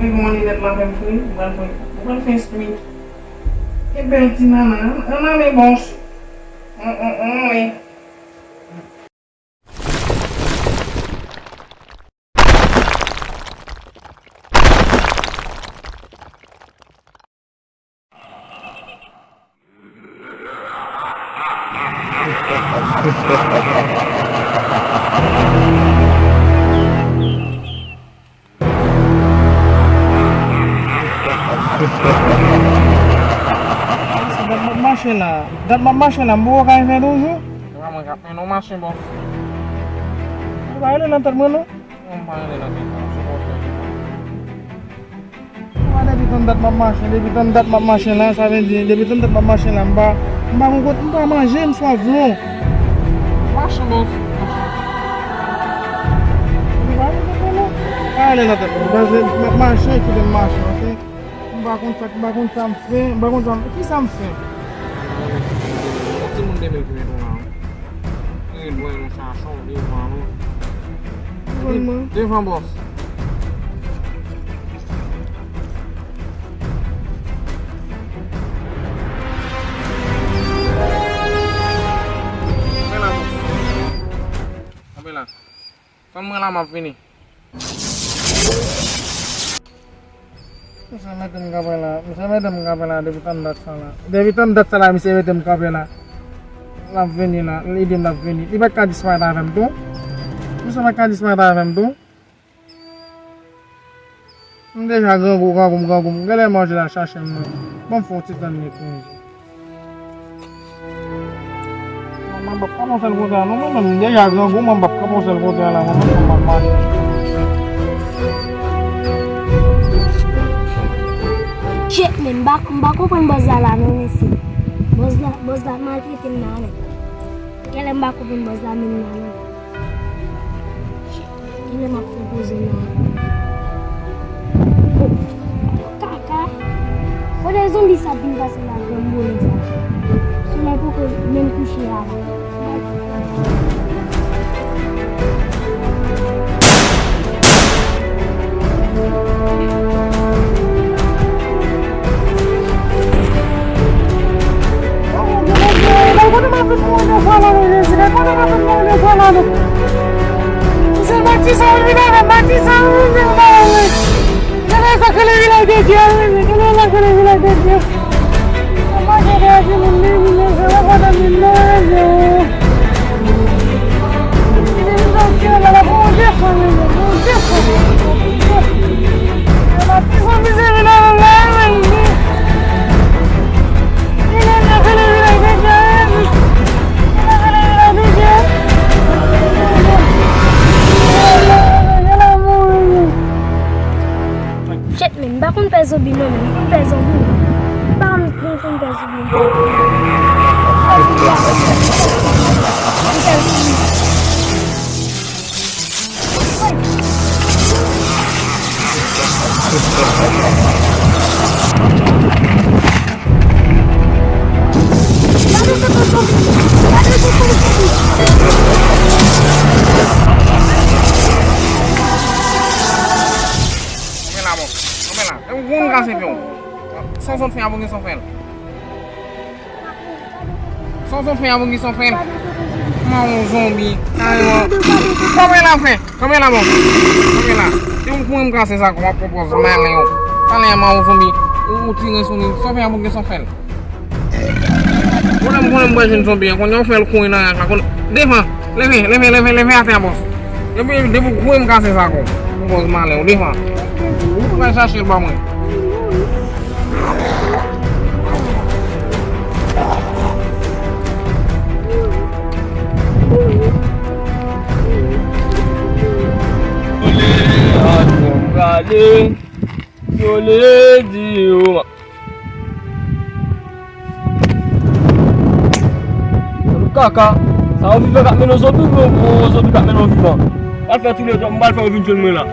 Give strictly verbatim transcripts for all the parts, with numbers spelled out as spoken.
Kòman linèt la fè m fri? Mwen pral fè, mwen pral fè espri. Ke bèl ti nana, an ale bòs. An, an, an, wi. Se dat m ap mache la. Dat m ap mache la, m poko ka rive toujou. Se pa mwen k ap mennen w mache, bòs. Ou pa rele nan tèt mwen, non? Non, m pa rele nan tèt mwen, se bòs mwen. Mwen depi tann dat m ap mache, depi tann dat m ap mache la, sa vle di, depi tann dat m ap mache la, m pa, m pa gon kote, m pa manje, m swaf dlo. Mache, bòs. Ou pa rele nan tèt mwen, non. Pa rele nan tèt mwen, paske m ap mache, kite m mache, ok? M pa konn sa, m pa konn sa m fè, m pa konn sa m, kisa m fè? Yon timoun de mil ki mete w la, wi. Li lwen yon chachon, devan nou. Devan mwen. Devan bòs. Kanpe la, bòs. Kanpe la. Tann mwen la, m ap vini. Misye mete m kanpe la. Misye mete m kanpe la depi tann dat sa la. Depi tann dat sa la, misye mete m kanpe la. L ap vini la. Li di m l ap vini. Li pa t ka disparèt avè m tou. Misye pa t ka disparèt avè m tou. M deja grangou, grangou m, grangou m. Genlè manje la chache m nan. Ban m fè yon ti tann li tou. Mwen, mwen p ap kanpe yon sèl kote a non, mwen menm, m deja grangou, mwen p ap kanpe yon sèl kote a la, mwen menm, mwen p ap mache. Shit, men, m pa, m pa konprann bòz la la non, mesye. Bòz la, bòz la maltrete m la, men. Genlè m pa konprann bòz la menm la, non. Kilè m ap fè poze la? Oh, kaka! Kote zonbi sa ap vin pase la, granmoun sa? Solèy poko menm kouche a la. Kote m ap vin mouri de fwa la non, Jezi, men kote m ap vin mouri de fwa la non. Se mati sa ou vin avè, mati sa ou vin avè. Genlè sa k rele vilaj de Dye a, wi, genlè sa k rele vilaj de Dye. Mwen pa gen dèyè timoun li, li menm se wè pandan li menm. Shit, men, m pa konn pè zonbi non, men m konn pè zonbi. M pa konn, konn, konn pè zonbi. Kanpe la, bòs. Kanpe la. E ou konn kase pyon. San sot fè a pou gen san fè l. San sot fè a pou gen san fè l. Mawon zonbi. Kareman. Kanpe la, frè. Kanpe la, bòs. Kanpe la. E ou konn kase sa, kòman pwopòz malen yo. Talè a mawon zonbi. Ou, ou tire sou li. San fè a pou gen san fè l. Konnen m konnen m pral jwenn zonbi an. Konnen w fè l kouri nan rach la. Konnen, devan. Leve, leve, leve, leve atè a, bòs. Depi, depi w kouri m kase sa kon. Ou bòz malen, ou devan. Ou pral chache l ba mwen. Prale, yo le di yo. Kaka, sa yo vivan k ap mennen w zonbi, ou zonbi k ap mennen w vivan. Pral fè toulède, m pral fè yo vin jwenn mwen la.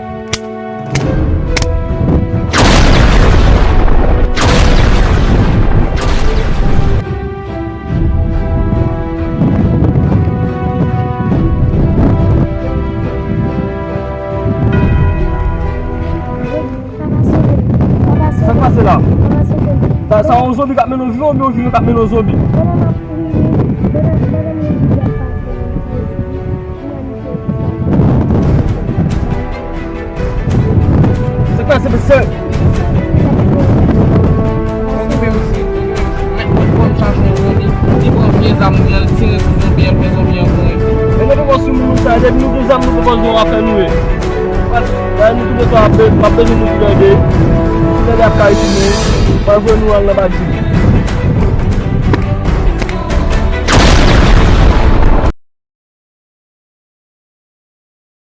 Se la. Sa, sa yon zonbi k ap mennen w vivan oubyen yon vivan k ap mennen w zonbi? Pandan m ap kouri, pandan, pandan m di ap pase, m di, m wè misye disparèt. Se kwa se mesye? Mwen menm si, mwen menm si, mwen fò m chache yon zonbi, li pran vye zam li, al tire sou zonbi an, fè zonbi an mouri. Men nou poko sou moun sa, depi nou gen zam, nou poko jwe afè nou ye. Paske nou tou de twa ap be-, m ap bezwen nou tou de de. Tou de de ap ka retounen. Mwen voye nou al nan badi.